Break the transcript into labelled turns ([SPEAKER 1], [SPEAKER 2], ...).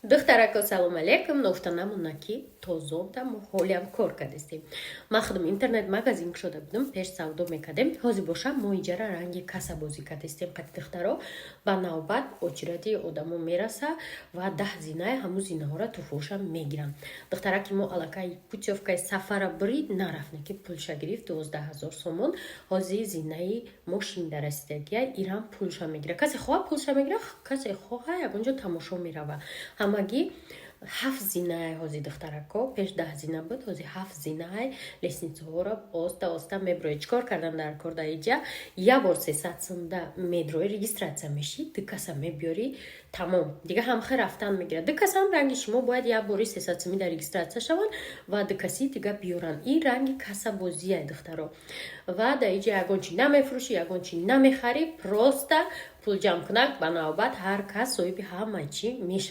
[SPEAKER 1] Духтарако, салом алейкум! Ногуфта намона, ки тозода мо ҳолиам кор кардастем. Ман худам интернет магазин кушода будам, пеш савдо мекардем. Ҳозир боша, мо иҷара ранги каса бозӣ кардастем. Қати духтаро ба навбат очереди одамо мераса ва 10 зинаи ҳамун зинаҳоро туфоша мегирам. Духтараки мо аллакай путёвкаи сафара бурид, нарафт, ки пулша гирифт, 12 000 сомон. Ҳозир зинаи мошинда расидагия, ирам пулша мегира. Касе хоҳа, пулша мегира, касе хоҳа, ягонҷо тамошо мерава. Ҳамагӣ ҳафт зинаи ҳозир, духтарако. Пеш 10 зина буд, ҳозир ҳафт зинаи. Лестницаҳоро оста оста меброи. Чӣ кор кардан дар кор дар иҷа? Як бор 300 сумда медрои, регистрация мешӣ, ду каса мебиёрӣ, тамом, дига ҳамхе рафтан мегирад. Ду касам ранги шумо бояд як бори 300 суми дар регистрация шаванд ва ду каси дига биёранд. Ин ранги каса бозия, духтаро. Ва дар иҷа ягон чи намефурӯшӣ, ягон чи намехарӣ, просто пул ҷамъкунак. Ба навбат ҳар кас соҳиби ҳама чӣ мешавад.